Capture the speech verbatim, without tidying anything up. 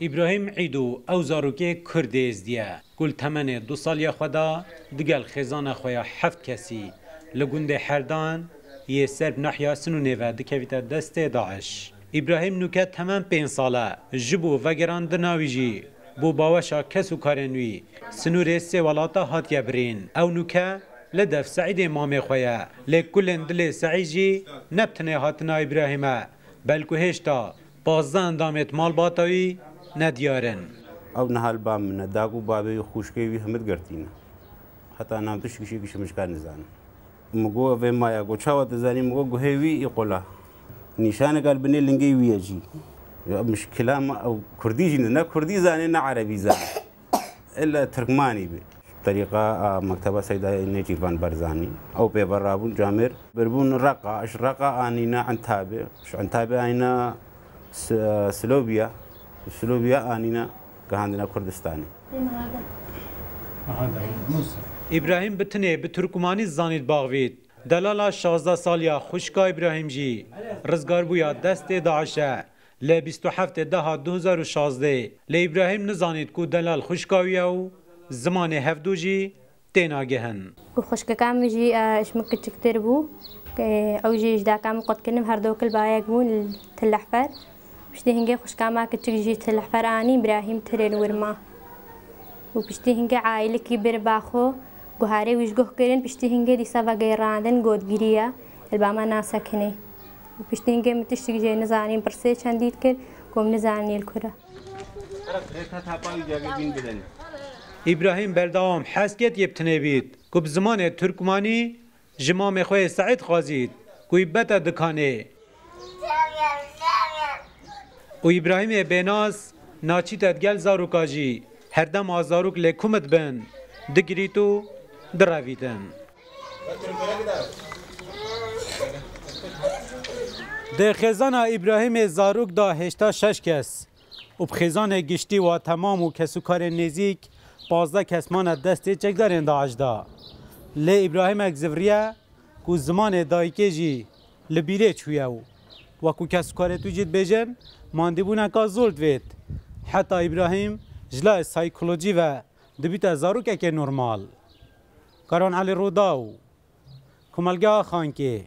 Îbrahîm Îdo ew zarokê Kurdê Êzdiye ku li temenê du saliya xwe de digel xêzana xwe ya heft kesî li gundê Herdan yê ser bi nahiya Sinûnê ve dikevîte destê DAIŞ. Îbrahîm nûke temen pênc sal e. Ji bo vegerandina wî jî bo baweşa kes û karên wî sinûrê sê welata hatiye birîn. Ew nûke li dev Seîdê mamê xwe ye. Lê kulên dilê Seîd jî ne bi tenê hatina Îbrahîm e, belku hêşta pazdeh endamêt malbata wî nediyar in. Ew niha li ba min e, da ku babê wî, xwişkê wî hemî girtî ne. Heta nav tişkî şêkî şimişka nizane. Min got, "Vê maya," got, "çawa dizanî?" Min got, "Guhê wî î qola. Nîşaneka li binê lingê wî ye jî." Ya, mişkila me ew kurdî jî ne, ne kurdî zanê, ne erebî zanê. Illa tirkmanî be. Terîqa a Mekteba Seyda Nêçîrvan Barzanî. Ew pê ve rabûn camêr. Birbûn Reqa, ji Reqa anîne Entabê. Ji Entabê anîne S-, Silobiya. Silobiya anîne gihandine Kurdistanê. Îbrahîm bi tinê bi tirkmanî zanît baxvît. Delala şazdeh saliya xwişka Îbrahîm jî rizgarbûya destê DAIŞ e. Li bîst û heftê deha du hezar û şazdeh lê Îbrahîm nizanît ku delal xwişka wî ye û zimanê hevdû jî têne gihin. Ku xwişkeka min jî, e, ji min kiçiktir bû. E, ew jî ji daka min qut kirin, her do kil bayek bûn li Til Ehfer. Piştî hingê xwişka me kiçik jî Til Ehfer anî, Îbrahîm tirên wir ma. Û piştî hingê aîlikî bir baxo, guharê wî ji guh kirin, piştî hingê dîsa vegêrandin gotgirî ye, li ba me nasekinê. Û piştî hingê min tiştik jê nizanîn, pirsê çendî dikir, ku min nizanî li kur e. Îbrahîm berdewam hez ket yê bi tinê bît, ku bi zimanê tirkmanî ji mamê xwe yê Seîd xwazît, ku wî bete dikanê. Û Îbrahîmê bênas naçîte digel zaroka jî, her dema zarok lê kumit bin, digirît û direvîtin. Di xêzana Îbrahîmê zarok de hêşta şeş kes û bi xêzanê giştî wa temam û kesûkarên nêzîk pazdeh kes mane destê çekdarên DAIŞ de. Lê Îbrahîmek zivriye ku zimanê dayikê jî li bîrê çûye û wekû kesûkarê tu jî dibêjin, mandîbûneka zor divêt. Heta Îbrahîm ji layê saykolojî ve dibîte zarokekê normal. Karan Elî Rûdaw, Komelgeha Xankê.